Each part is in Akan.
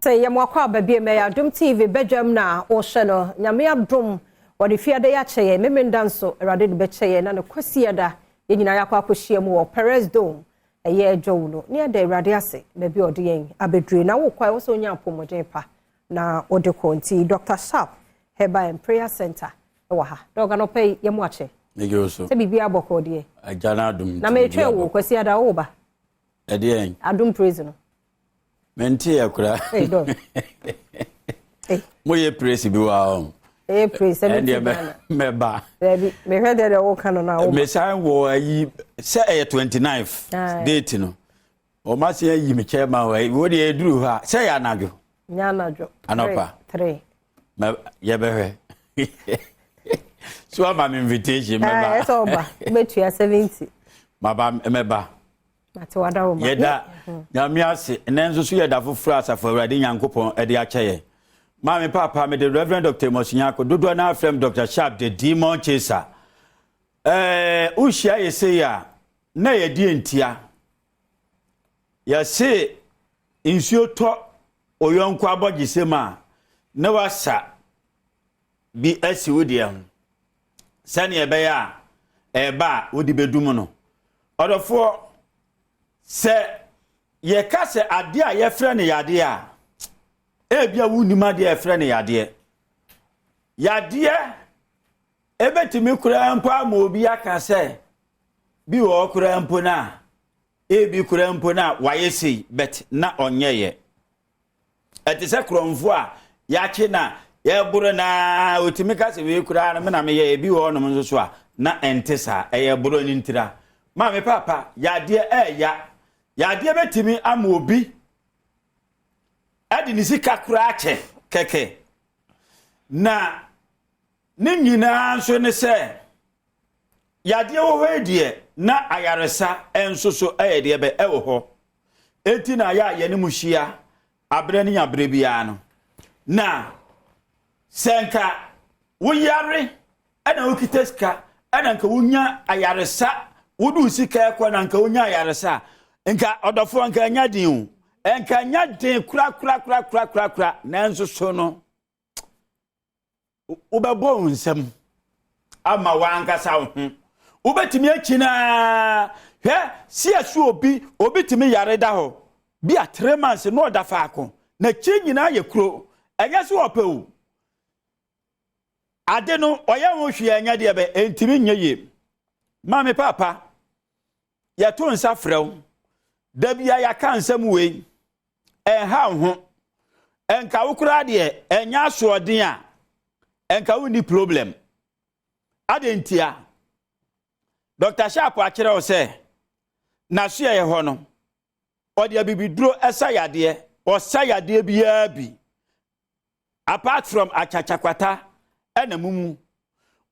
Sɛ yɛ mo akɔ aba bio mɛyɛ Adom TV badwam na wohyɛ no Nyame adom wɔde fiada yi akyɛ yɛn Memenda nso Awurade de bɛkyɛ yɛn na ne Kwasiada yɛn nyinaa yɛakɔ akɔhyia mu wɔ Perez Dome ɛyɛ Dwowulo ne yɛda Awurade ase baabi a ɔde yɛn abɛdure na wokɔ a ɛwɔ sɛ wonya apɔmuden pa na wode kɔ nti Dr. Sharp Herbal and Prayer Center ɛwɔ ha dɔg anɔpa yi yɛ mo akyɛ sɛ biribi abɔkɔ deɛ Agya no adom na metwɛn wo Kwasiada wo ba Ɛdeɛn? Adom praise no. Mente yɛ kora. Hey, dog. Hey. Moyɛ praise bi wɔ hɔ. Ɛyɛ praise sɛ mete Ghana. Mɛba. Dabi, mehwɛ deɛ deɛ woka no na woba. Mesan wɔ ayi sɛ ɛyɛ 29th date no. Wɔn ase ayi me chairman wɔ ayi. Wo deɛ eduru hɔ a sɛ ɛyɛ anadwo. Nyɛ anadwo. Anɔpa. 3. Mɛ yɛbɛhwɛ. So ama me invitation mɛba. Ɛsɛ ɔba. Wobɛtua 70. Maba mɛba. Yɛda Nyame ase nnɛ nso so yɛda foforɔ asafo Awurade Nyankopɔn de akyɛ yɛn. Maame paapa mede Reverend Dr. Amos Nyarko dodoɔ no afrɛ m Dr. Sharp the Demon Chaser. Ɛɛ wohyia yɛ sei a na yɛdi ntia. Yɛse nsuo tɔ oyɔnko abɔgyesɛm a na wasa bi asi wo deɛ ho sɛnea ɛbɛyɛ a ɛreba a wode bɛdum no. Ɔdɔfoɔ, sɛ yɛka sɛ adeɛ a yɛfrɛ no yadeɛ a, ebia wonnim adeɛ a yɛfrɛ no yadeɛ. Yadeɛ ɛbɛtumi koraa mpo ama obi aka sɛ bi wɔ hɔ koraa mpo no a, ebi koraa mpo no a wayɛ sei but na ɔnyɛeɛ. Ɛte sɛ korɔmfo a yɛakye na yɛboro no ara, ɔtumi ka sɛ wei koraa no me na meyɛ ebi wɔ hɔnom nso so a na ɛnte saa, ɛyɛ borɔ no ntira. Maame paapa, yadeɛ ɛɛya. Yadeɛ bɛtumi ama obi ɛde ne sika koraa kyɛ kɛkɛ. Na ne nyinaa nso ne sɛ yadeɛ wɔ hɔ yi deɛ na ayaresa nso so ɛyɛ deɛ bɛ ɛwɔ hɔ. Enti na yɛ a yɛne mo hyia aberɛ ne aberɛ biara no. Na sɛ nka woyare ɛna wokita sika ɛna nka wonya ayaresa wode wo sika ɛkɔ na nka wonya ayaresa a nka ɔdɔfoɔ nka ɛnya den o nka ɛnya den korakorakorakorakora nanso so no wobɛbɔ wo nsam ama w'ankasa wo ho wobɛtumi akyi no ara hwɛ si ɛso obi obi tumi yare da hɔ bi a 3 months na ɔda faako n'akyi nyinaa yɛ kuro ɛnyɛ sɛ ɔpɛ o ade no ɔyɛ ho hwee ɛnyɛ deɛ bɛ ɛntumi nyɛ yie. Maame paapa, yɛto nsa frɛ wo da bia yɛaka nsɛm wei ɛnha wo ho ɛnka wo koraa deɛ ɛnyɛ asoɔden a ɛnka wonni problem ade ntia Dr. Sharp akyerɛ wo sɛ n'asoɛeɛ hɔ no ɔde abibiduro ɛsa yadeɛ ɔsa yadeɛ biara bi apart from akyakyakwata ɛna mumu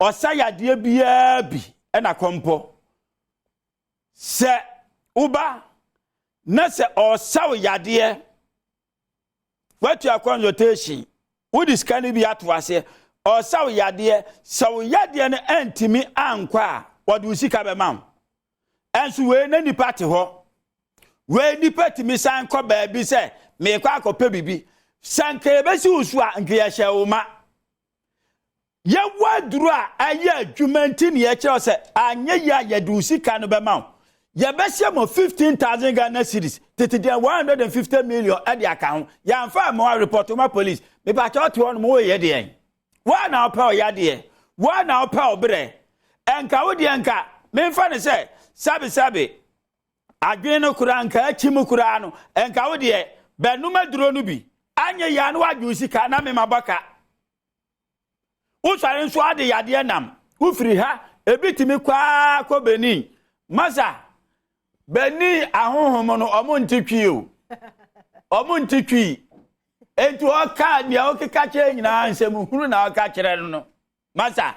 ɔsa yadeɛ biara bi ɛna kɔmpɔ sɛ woba na sɛ ɔsa wo yadeɛ watua consultation wode sika no bi ato aseɛ ɔsa wo yadeɛ sɛ wo yadeɛ no ɛntumi ankɔ a wɔde wo sika bɛma wo ɛnso wei na nipa te hɔ wei nipa tumi san kɔ baabi sɛ meekɔ akɔpɛ biribi sɛ nka yɛbɛsi wo so a nka yɛhyɛ wo ma yɛwɔ aduro a ɛyɛ adwuma nti ne yɛkyerɛ sɛ anyɛ yi a yɛde wo sika no bɛma wo yɛbɛhyɛ mo 15,000 Ghana cedis tete deɛ 150 million ɛde aka ho yɛamfa ama wa report ma police mepakyɛ ɔte hɔ nom woyɛ deɛn woa na wopɛ ɔyadeɛ woa na wopɛ ɔberɛ ɛnka wo deɛ nka memfa ne sɛ sabesabe adwene no koraa nka akyi mu koraa no ɛnka wo deɛ bɛnum aduro no bi anyɛ yia no wadwo sika na mema bɔka wosɔre nso ade yadeɛ nam wofiri ha ebi tumi kwaa kɔ Benin masa Benin ahohom no ɔmo nte twi o ɔmo nte twi eti ɔka nea ɔkeka kyerɛ nyinaa nsɛm hunu na ɔka kyerɛ no no masa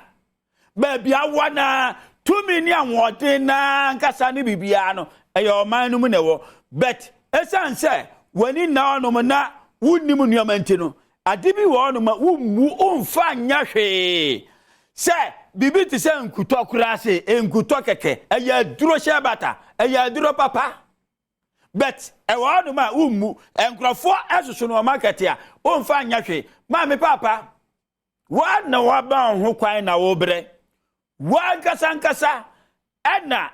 baabi awɔ naa tumi ne ahoɔden naa nkasa ne biribiara no ɛyɛ ɔman no mu na ɛwɔ but ɛsiane sɛ w'ani nna ɔnom na wonnim nneɛma nti no ade bi wɔ ɔnom a wommu womfa nyɛ hwee sɛ biribi te sɛ nkutɔ koraa se nkutɔ kɛkɛ ɛyɛ aduro hyɛ bata ɛyɛ aduro papa. But ɛwɔ hɔnom a wommu. Nkurɔfoɔ ɛsoso no wɔ market a womfa nyɛ hwee. Maame paapa, woa na woaba wo ho kwan na wobrɛ. Woankasa nkasa ɛna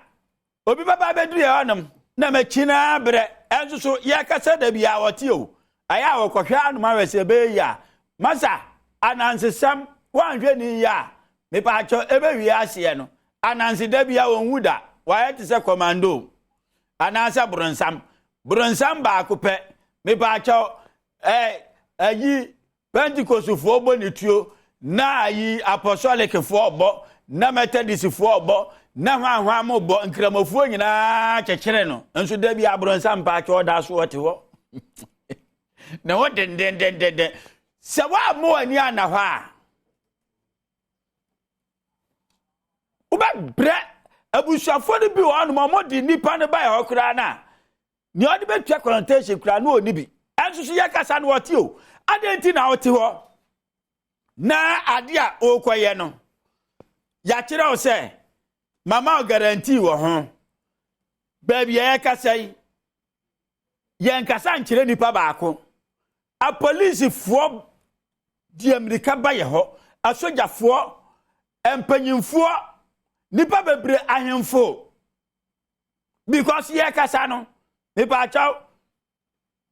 obi bɛba abɛduru yɛ hɔnom na makyi no ara brɛ. Ɛnso so yɛkasa da biara wɔte o. Ɛyɛ a wɔkɔhwɛ anom ahwɛ sɛ ɛbɛyɛ yie a. Masa, anansesɛm, woanhwɛ ne yie a, mepaakyɛw ɛbɛwie aseɛ no, ananse da biara wɔnwu da. Wayɛ te sɛ kɔmando anaasɛ boronsam. Boronsam baako pɛ. Mepaakyɛw, ɛ, ayi, Pentekostefoɔ bɔ ne tuo, na ayi Apɔsɔlikfoɔ bɔ, na Methodistfoɔ bɔ, na hwanhwan mo bɔ, Nkramofoɔ nyinaa kyekyere no. Nso da bi aborɔnsa mpaakyɛ ɔda so ɔte hɔ. Ne ho dendendendenden. Sɛ woamma w'ani anna hɔ a, wobɛbrɛ. Abusuafoɔ no bi wɔ hɔnom a wɔde nnipa no baeɛ hɔ koraa no a, Nea ɔde bɛtua consultation koraa no ɔnni bi. Ɛnso so yɛkasa no ɔte o. Adɛn nti na wote hɔ na ade a worekɔyɛ no yɛakyerɛ wo sɛ mama wo guarantee wɔ ho. Baabi a yɛkasa yi, yɛnkasa nkyerɛ nipa baako. Apolisifoɔ di mmirika ba yɛ hɔ, asogyafoɔ, mpanyinfoɔ, nipa bebree, ahemfo. Because yɛkasa no, mepaakyɛw,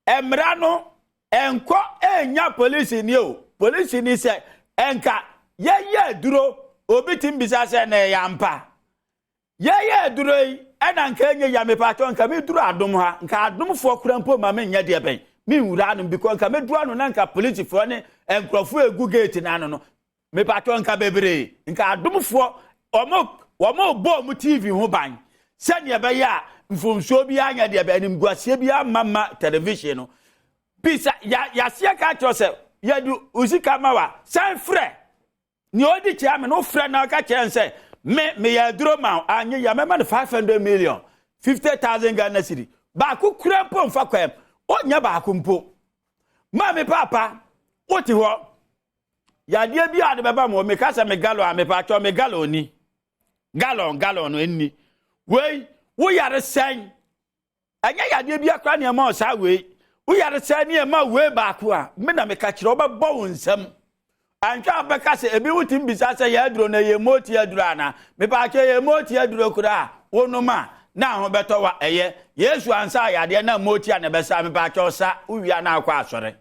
mmara no ɛnkɔ ɛnya polisi ni o. Polisi ni sɛ ɛnka yɛyɛ aduro, obi tim bisa sɛ na ɛyɛ ampa. Yɛyɛ aduro yi ɛna nka ɛnyɛ ya, mepaakyɛw, nka meduru Adom ha, nka adomfoɔ kora mpo ma menyɛ deɛ bɛn menwura anom, because nka meduru ano na nka polisifoɔ ne nkurɔfoɔ egu gate n'ano no, mepatwɔ, nka bebree nka adomfoɔ wɔn bɔ wɔn TV ho ban sɛdeɛ ɛbɛyɛ a mfomsoɔ bi anyɛ deɛ bɛ animguaseɛ bi ama ma television no bisa ya yaseɛ ka kyerɛ sɛ yɛde osika ma wa san frɛ nea ɔdi kyerɛ me no, frɛ na ɔka kyerɛ sɛ me meyɛ aduro ma anyɛ yɛ mɛma no 500 million, 50,000 Ghana cedi baako kura mpo nfa kwan ɔnyɛ baako mpo. Maame paapa, wote hɔ, yadeɛ bi a de bɛba mu, meka sɛ me gallon a, mepatwɔ, me gallon ni, gallon gallon no ɛnni wei. Woyare sɛn? Ɛnyɛ yadeɛ bi akora nneɛma ɔsaa wei. Woyare sɛn nneɛma wei baako a me na meka kyerɛ wobɛbɔ wo nsam antwa a bɛka sɛ ebi wotumi bisa sɛ yɛ aduro no ɛyɛ moti aduro ana. Mepatwɔ, yɛ moti aduro koraa a wonom a na aho bɛtɔ wa. Ɛyɛ Yesu ansa yadeɛ na moti a na ɛbɛsa. Mepatwɔ, sa wowia na akɔ asɔre.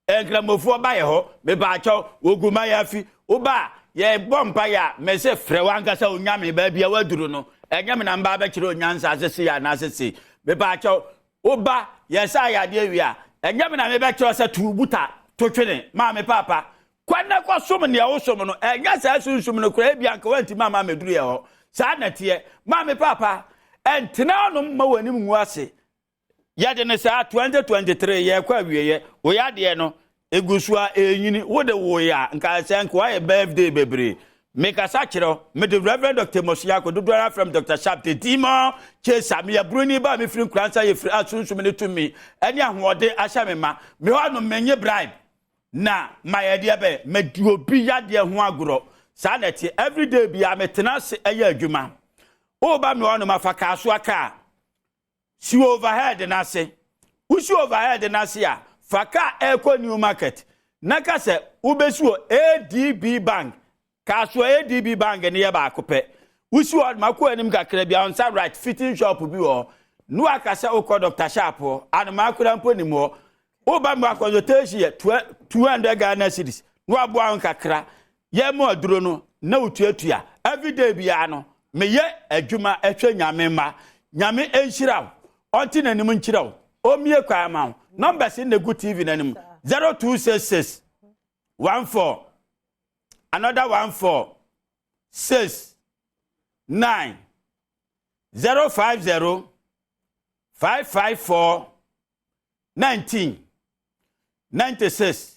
Nkramofoɔ ba yɛ hɔ, mepaakyɛw, wogu ma yɛafi woba a yɛbɔ mpa yɛ a mɛsɛ frɛ wankasa Onyame. Baabi a waduru no, ɛnyɛ me na mba bɛkyerɛ onyansa asese yɛ anaasɛ sei. Mepaakyɛw, woba yɛsa ayadeɛ wie a, ɛnyɛ me na mebɛkyerɛ sɛ tu buta to twene. Maame paapa, kwan na kɔsom nea wosom no. Ɛnyɛ saa sunsum no koraa ebia nka wantumi ama mɛduru yɛ hɔ. Saa na teɛ, maame paapa. Ɛntena ɔnom ma w'anim ngu ase. Yɛde no saa 2023 yɛkɔ awieɛ, woyɛ adeɛ no egu so a ɛnyini wode woyɛ a nka sɛ nka wayɛ birthday bebree. Mekasa kyerɛ mede Reverend Dr Mosiako, dodoɔ ara frɛ Dr Sharp, the demon chaser. Meyɛ buroni ba a mefiri Nkoransa. Yɛfiri asunsum ne tumi ɛne ahoɔden ahyɛ me ma. Me hɔ no menye bribe na mayɛ deɛ bɛ madi obi yadeɛ ho agorɔ. Saa na ɛteɛ. Everyday bia metena ase ɛyɛ adwuma. Woba me hɔ no, mafa Kaasoa kaa si overhead n'ase. Wosi overhead n'ase a, fa kaa ɛrekɔ New Market na ka sɛ wobɛsi wɔ ADB Bank. Kaasoa ADB Bank ne yɛ baako pɛ. Wosi hɔ ma kɔ anim kakra bi a, nsa right, fitting shop bi wɔ hɔ ne waka sɛ wokɔ Dr Sharp hɔ. Anomaa kora mpo nim hɔ. Woba mu a, consultation yɛ 200 Ghana cedis na waboa ho kakra. Yɛ mu aduro no na wotuatua. Everyday biara no meyɛ adwuma ɛhwɛ Nyame mma. Nyame nhyira wo, ɔnte n'anim nkyerɛ wo, ɔmmie kwan ma wo. Numbers na egu TV n'anim: 0266 14 another 14 6 9, 050 554 19 96.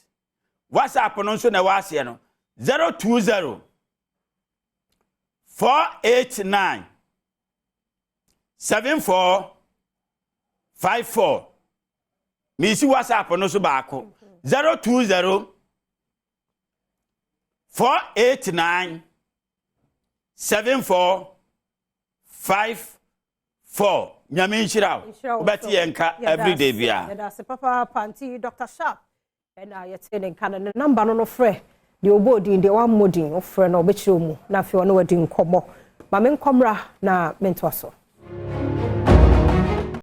WhatsApp no nso na ɛwɔ aseɛ no: 020 489 74 54. Mesi WhatsApp no so baako: 020 489 74 54. Nyame nhyira wo. Wobɛte yɛn nka everyday biara. Yɛda ase papaapa. Nti Dr Sharp ɛna yɛte ne nka no. Ne number no frɛ deɛ ɔbɔ din, deɛ wammɔ din, wofrɛ no, ɔbɛkyerɛ mu na afei ɔne wadi nkɔmmɔ. Ma me nkɔmmra na mentoa so.